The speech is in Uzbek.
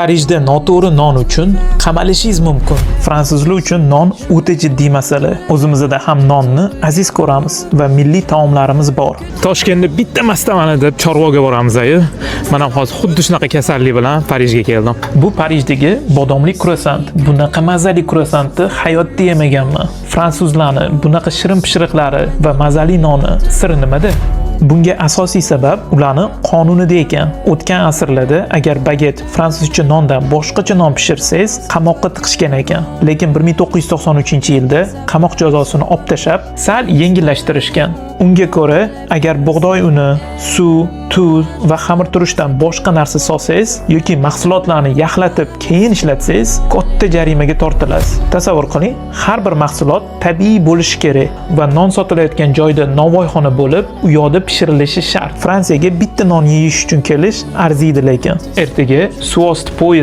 Parijda noto'g'ri non uchun qamalishingiz mumkin. Fransuzlar uchun non o'ta jiddiy masala. O'zimizda ham nonni aziz ko'ramiz va milliy taomlarimiz bor. Toshkentda bitta mastamani deb Chorvoqga boramiz ayi. Man ham hozir xuddi shunaqa kasallik bilan Parijga keldim. Bu Parijdagi bodomli kruasant. Bunaqa mazali kruasantni hayotda yemaganman. Fransuzlarni bunaqa shirin pishiriqlari va mazali noni siri nimada? Bunga asosiy sabab ularni qonunida ekan. O'tgan asrlarda agar baget, fransuzcha nondan boshqacha non pishirsangiz, qamoqqa tiqishgan ekan. Lekin 1993-yilda qamoq jazosini olib tashlab, sal yengillashtirishgan. Unga ko'ra, agar bug'doy uni, suv, tuz va xamirturushdan boshqa narsa solsangiz yoki mahsulotlarni yaxlatib keyin ishlatsangiz, katta jarimaga tortilasiz. Tasavvur qiling, har bir mahsulot tabiiy bo'lishi kerak va non sotilayotgan joyda novvoyxona bo'lib, u yoqda pishirilishi shart. Fransiyaga bitta non yeyish uchun kelish arziydi lekin. Ertaga suv osti poyezd